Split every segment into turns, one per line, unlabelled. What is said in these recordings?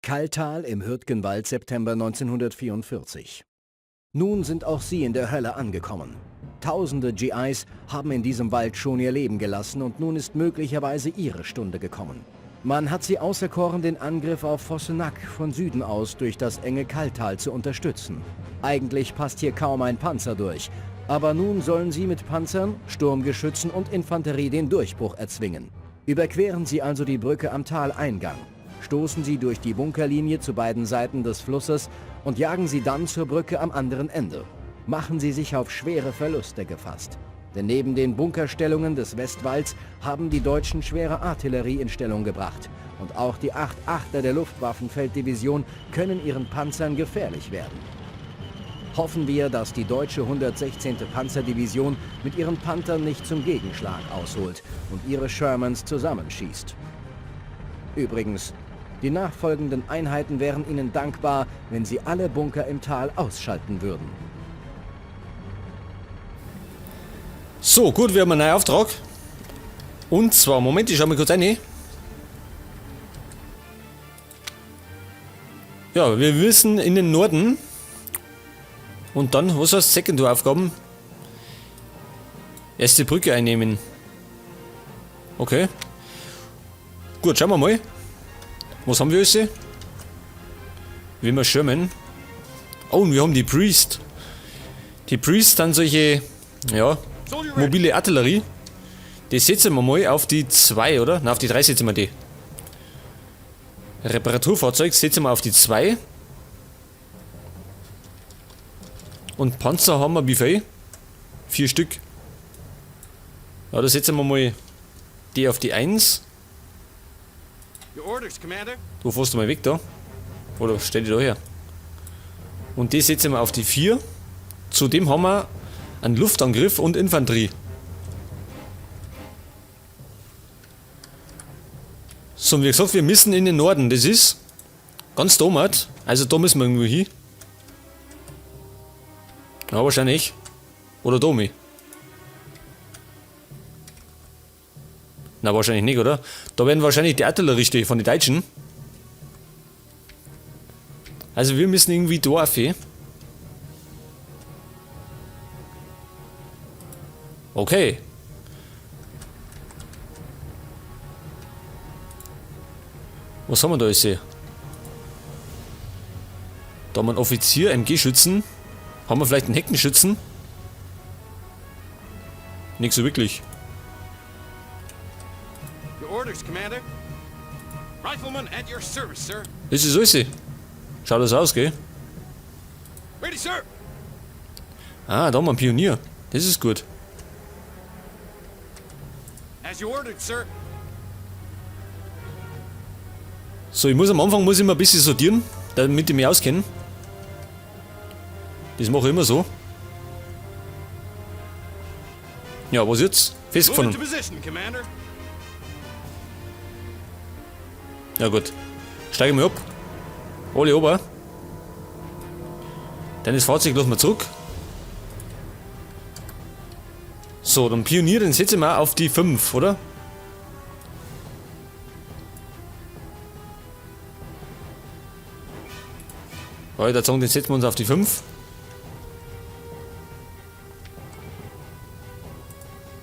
Kalltal im Hürtgenwald, September 1944. Nun sind auch sie in der Hölle angekommen. Tausende GIs haben in diesem Wald schon ihr Leben gelassen und nun ist möglicherweise ihre Stunde gekommen. Man hat sie auserkoren, den Angriff auf Vossenack von Süden aus durch das enge Kalltal zu unterstützen. Eigentlich passt hier kaum ein Panzer durch, aber nun sollen sie mit Panzern, Sturmgeschützen und Infanterie den Durchbruch erzwingen. Überqueren sie also die Brücke am Taleingang, stoßen sie durch die Bunkerlinie zu beiden Seiten des Flusses und jagen sie dann zur Brücke am anderen Ende. Machen sie sich auf schwere Verluste gefasst. Denn neben den Bunkerstellungen des Westwalls haben die Deutschen schwere Artillerie in Stellung gebracht. Und auch die 8 Achter der Luftwaffenfelddivision können ihren Panzern gefährlich werden. Hoffen wir, dass die deutsche 116. Panzerdivision mit ihren Panthern nicht zum Gegenschlag ausholt und ihre Shermans zusammenschießt. Übrigens, die nachfolgenden Einheiten wären ihnen dankbar, wenn sie alle Bunker im Tal ausschalten würden.
So, gut, wir haben einen neuen Auftrag. Und zwar, Moment, ich schau mal kurz rein. Ja, wir müssen in den Norden. Und dann, was heißt Sekundaraufgaben? Erste Brücke einnehmen. Okay. Gut, schauen wir mal. Was haben wir alles? Wie wir schirmen. Oh, und wir haben die Priest. Die Priest sind solche, ja, mobile Artillerie. Die setzen wir mal auf die 2, oder? Na, auf die 3 setzen wir die. Reparaturfahrzeug setzen wir auf die 2. Und Panzer haben wir wie viel? 4 Stück. Ja, da setzen wir mal die auf die 1. Du fährst mal weg da. Oder stell dich da her. Und die setzen wir auf die 4. Zudem haben wir einen Luftangriff und Infanterie. So, und wie gesagt, wir müssen in den Norden. Das ist ganz dumm. Also da müssen wir irgendwo hin. Ja, wahrscheinlich. Oder Domi. Na, wahrscheinlich nicht, oder? Da werden wahrscheinlich die Artillerie stehen von den Deutschen. Also wir müssen irgendwie da auf. Okay. Was haben wir da jetzt hier? Da haben wir einen Offizier, MG-Schützen. Haben wir vielleicht einen Heckenschützen? Nicht so wirklich. Das ist alles. Schaut das aus, gell?
Ready, sir.
Ah, da haben wir einen Pionier. Das ist gut.
As you ordered, sir.
So, ich muss am Anfang muss ich immer ein bisschen sortieren, damit ich mich auskenne. Das mache ich immer so. Ja, was jetzt? Festgefahren.
Move into position, Commander.
Ja gut. Steige mal ab. Alle ober. Dann das Fahrzeug lassen wir zurück. So, dann Pionier, den setzen wir auf die 5, oder? Ja, ich würd sagen, den setzen wir uns auf die 5.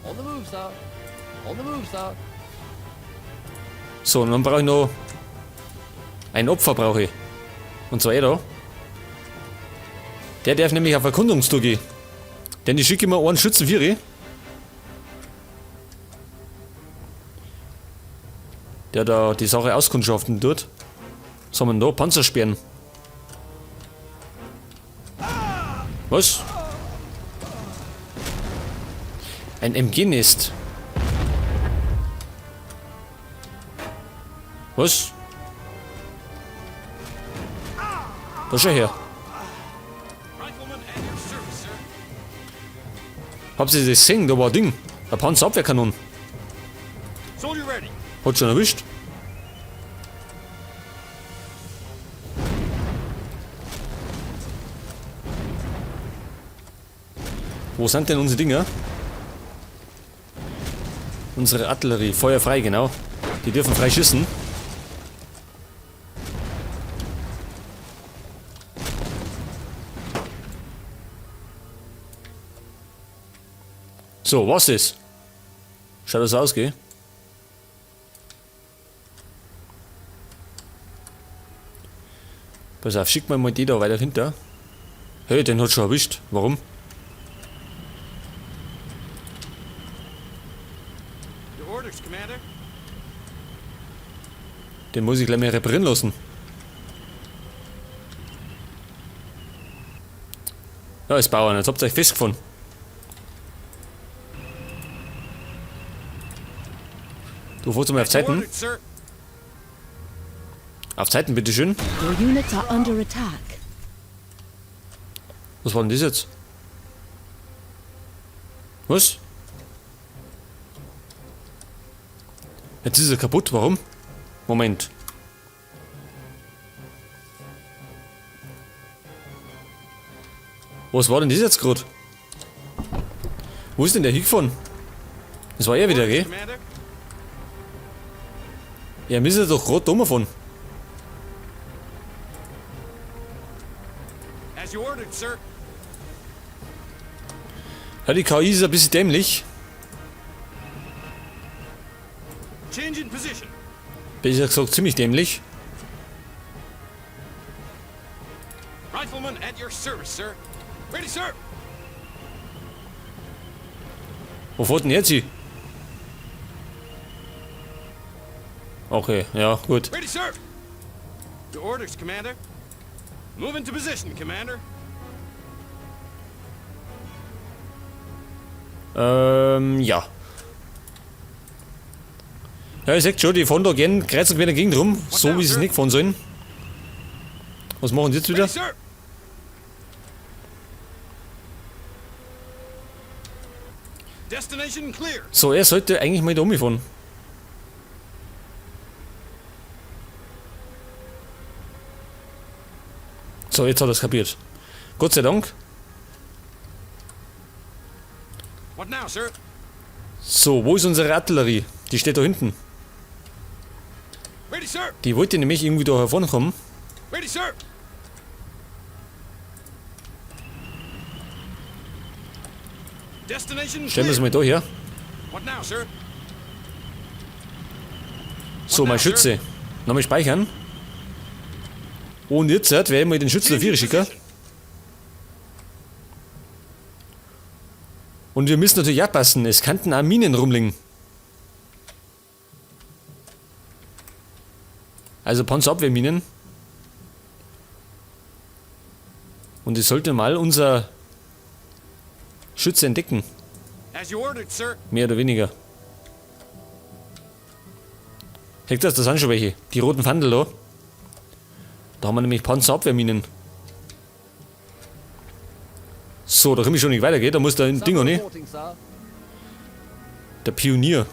On the move, sir. On the move, sir.
So, und dann brauche ich noch ein Opfer brauche ich. Und zwar er da. Der darf nämlich auf Erkundungstour gehen. Denn ich schicke immer einen Schützen Vieri. Der da die Sache auskundschaften tut. Was haben wir denn da? Panzersperren. Was? Ein MG-Nest. Was? Da schau her. Habt ihr das gesehen? Da war ein Ding. Eine Panzerabwehrkanone. Hat schon erwischt. Wo sind denn unsere Dinger? Unsere Artillerie. Feuer frei, genau. Die dürfen frei schießen. So, was ist? Schaut das aus, gell? Pass auf, schick mal mal die da weiter hinter. Hey, den hat schon erwischt. Warum?
Your orders, Commander.
Den muss ich gleich mal reparieren lassen. Ja, ist Bauern, jetzt habt ihr euch festgefahren. Du fährst mal auf
As you
Zeiten.
ordered, sir.
Auf Zeiten, bitteschön.
Your units are under attack.
Was war denn das jetzt? Was? Jetzt ist er kaputt, warum? Moment. Was war denn das jetzt gerade? Wo ist denn der hingefahren? Das war er wieder,
Orders,
gell?
Commander.
Ja, wir sind doch gerade da fahren.
As you ordered, sir.
Ja, die KI ist ein bisschen dämlich.
Change in position.
Besser gesagt, ziemlich dämlich.
Rifleman at your service, sir. Ready, sir.
Wo fährt denn jetzt hin? Okay, ja, gut.
Ready, sir. Your orders, Commander. Move into position, Commander.
Ja. Ja, ich seht schon, die fahren da gern kreuz und quer in der Gegend rum, so wie sie es nicht fahren sollen. Was machen die jetzt wieder?
Ready, sir. Destination clear.
So, er sollte eigentlich mal da rumfahren. So, jetzt hat er es kapiert. Gott sei Dank.
What now, sir?
So, wo ist unsere Artillerie? Die steht da hinten.
Ready, sir.
Die wollte nämlich irgendwie da hervorkommen.
Ready, sir. Destination
Stellen wir es
clear.
mal da her.
What now, sir?
So, mein Schütze. Nochmal speichern. Und jetzt werde ich mal den Schützen dafür schicken. Und wir müssen natürlich aufpassen, es könnten auch Minen rumliegen. Also Panzerabwehrminen. Und ich sollte mal unser Schütze entdecken.
As you ordered, sir.
Mehr oder weniger. Seht das, das sind schon welche. Die roten Fandel da. Da haben wir nämlich Panzerabwehrminen. So, da komme ich schon nicht weiter, gell? Da muss der Ding noch nicht.
Reporting, sir.
Der Pionier.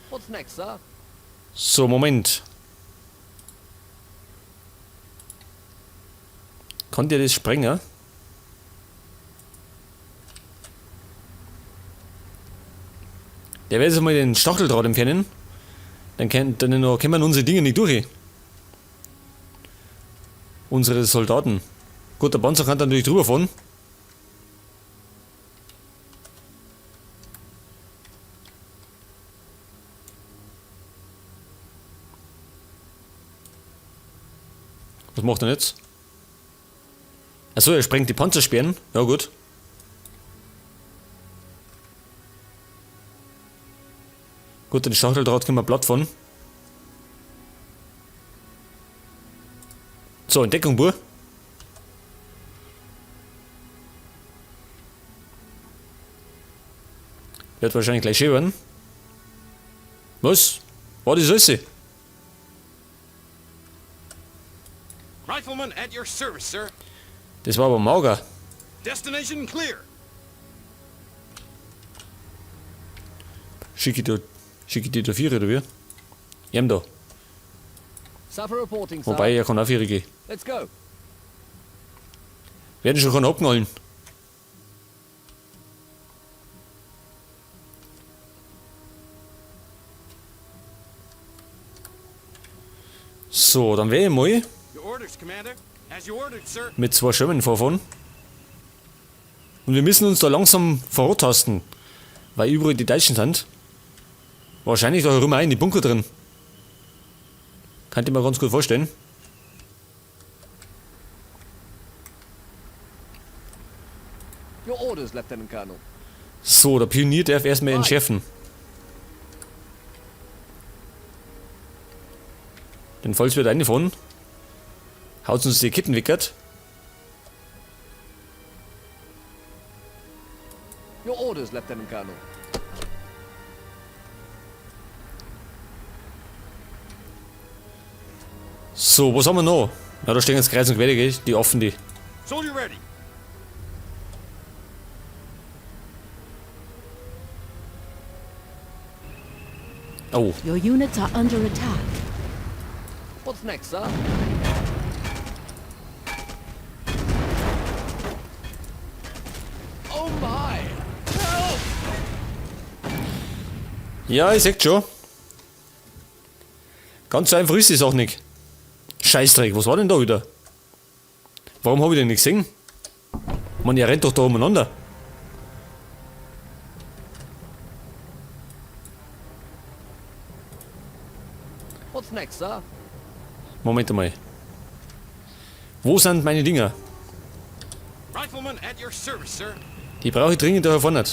What's next, sir?
So, Moment. Kann der das sprengen? Der wird jetzt mal den Stacheldraht entfernen. Dann, dann können wir unsere Dinge nicht durch. Unsere Soldaten. Gut, der Panzer kann da natürlich drüber fahren. Was macht er denn jetzt? Achso, er sprengt die Panzersperren. Ja, gut. Gut, den Stacheldraht können wir platt fahren. So, Entdeckung, Bur. Wird wahrscheinlich gleich schön werden. Was? War das alles?
Rifleman at your service, sir.
Das war aber mager.
Destination clear.
Schicke ich die da vier oder wie? Jem da.
Sapper reporting, sir.
Wobei, er kann auch vier gehen.
Let's go.
Werden schon keinen abknallen. So, dann werde ich mal
Your orders, Commander. As you ordered, sir.
mit zwei Schirmen vorfahren. Und wir müssen uns da langsam vorantasten, weil überall die Deutschen sind. Wahrscheinlich da herum auch in die Bunker drin. Kann ich mir ganz gut vorstellen.
Your orders, Lieutenant Colonel.
So, der Pionier darf erstmal entschärfen. Denn falls wir da reinfahren, haut uns die Ketten weg.
Your orders, Lieutenant Colonel.
So, was haben wir noch? Na, da stehen jetzt kreuz und quer, gell? Die offen, die.
Soldier ready.
Oh,
Your units are under attack.
What's next, sir? Oh my! Help!
ja, ich seh schon. Ganz so einfach ist die Sache nicht. Scheißdreck, was war denn da wieder? Warum hab ich den nicht gesehen? Man, er rennt doch da umeinander.
What's next, sir?
Moment einmal. Wo sind meine Dinger?
Rifleman at your service, sir.
Die brauche ich dringend da vorne.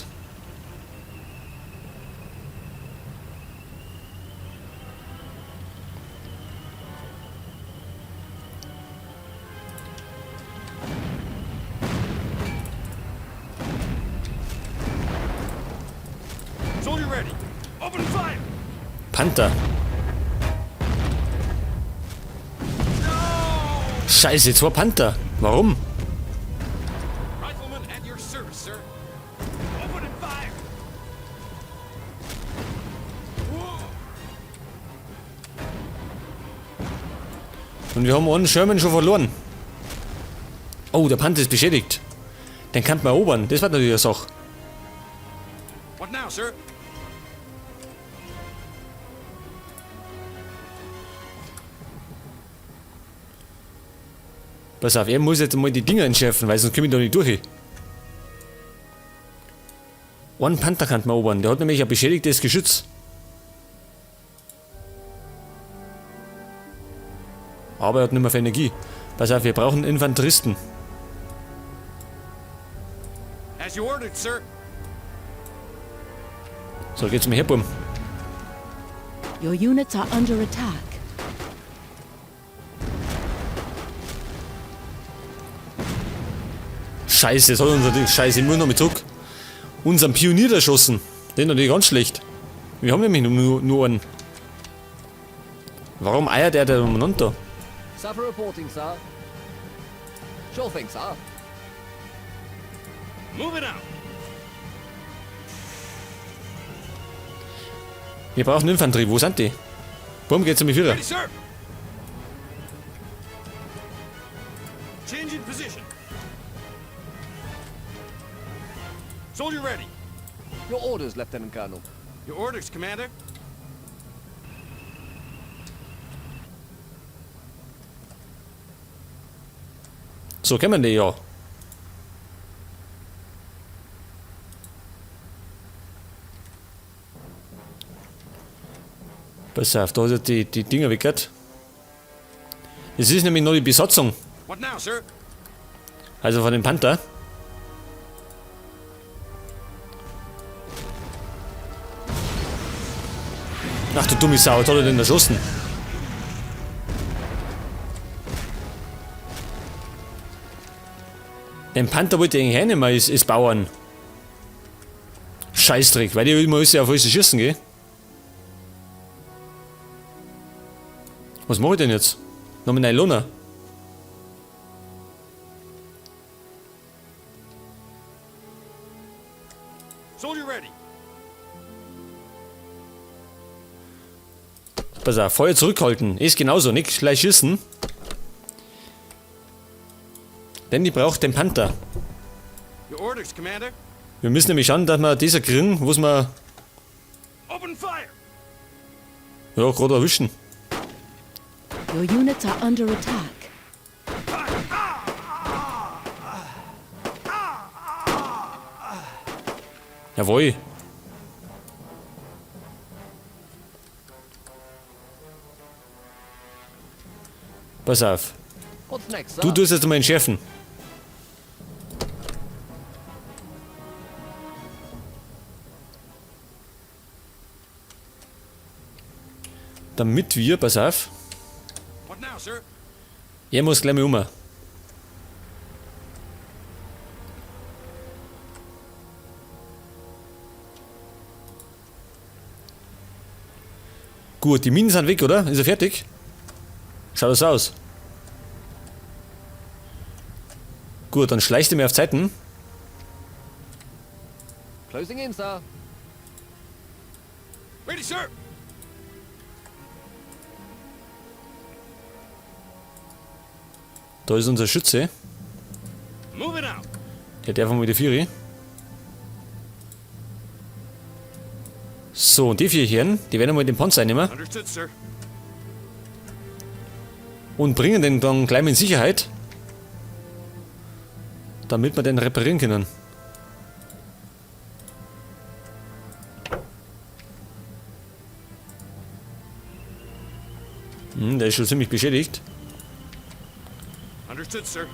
Soldier ready. Open fire.
Panther. Scheiße, zwei Panther. Warum?
Rifleman at your service, sir. Open fire.
Und wir haben einen Sherman schon verloren. Oh, der Panther ist beschädigt. Den kann man erobern. Das war natürlich eine Sache.
What now, sir?
Pass auf, er muss jetzt mal die Dinger entschärfen, weil sonst komme ich da nicht durch. Einen Panther kann man erobern. Der hat nämlich ein beschädigtes Geschütz. Aber er hat nicht mehr viel Energie. Pass auf, wir brauchen Infanteristen.
As you ordered, sir.
So, geht's mir her, Burm.
Your units are under attack.
Scheiße, jetzt hat unser Ding. Scheiße, ich muss noch mit zurück. Unseren Pionier erschossen. Den natürlich ganz schlecht. Wir haben nämlich nur einen. Warum eiert er da umeinander?
Sapper reporting, sir. Sure thing, sir.
Moving out.
Wir brauchen Infanterie. Wo sind die? Bumm, geht's um die Vierer.
Ready, sir. Change in position. Soldier ready.
Your orders, Lieutenant Colonel.
Your orders, Commander.
So kennen wir die ja. Pass auf, da hat er die Dinger weggehört. Es ist nämlich noch die Besatzung.
What now, sir?
Also von dem Panther. Ach du dumme Sau, jetzt hat er den erschossen. Den Panther wollte ich eigentlich auch nicht mehr als Bauern. Scheißdreck, weil die immer alles auf alles schießen, gell? Was mach ich denn jetzt? Noch mit Nylona.
Soldier ready.
Pass auf, Feuer zurückhalten. Ist genauso, nicht gleich schießen. Denn die braucht den Panther.
Your orders, Commander.
Wir müssen nämlich schauen, dass wir dieser kriegen, was wir
Open fire.
ja, gerade erwischen.
Your units are under attack.
Jawohl. Pass auf.
What's next, sir?
Du tust jetzt mal entschärfen. Damit wir, pass auf,
What now, sir?
er muss gleich mal um. Gut, die Minen sind weg, oder? Ist er fertig? Schaut das aus. Gut, dann schleicht er mir auf Zeiten.
Closing in, sir.
Ready, sir.
Da ist unser Schütze.
Moving out.
Der darf mal mit der Vieri. So, und die vier Herren, die werden mal den Panzer einnehmen
Understood, sir.
und bringen den dann gleich mal in Sicherheit, damit wir den reparieren können. Der ist schon ziemlich beschädigt.
Understood, sir.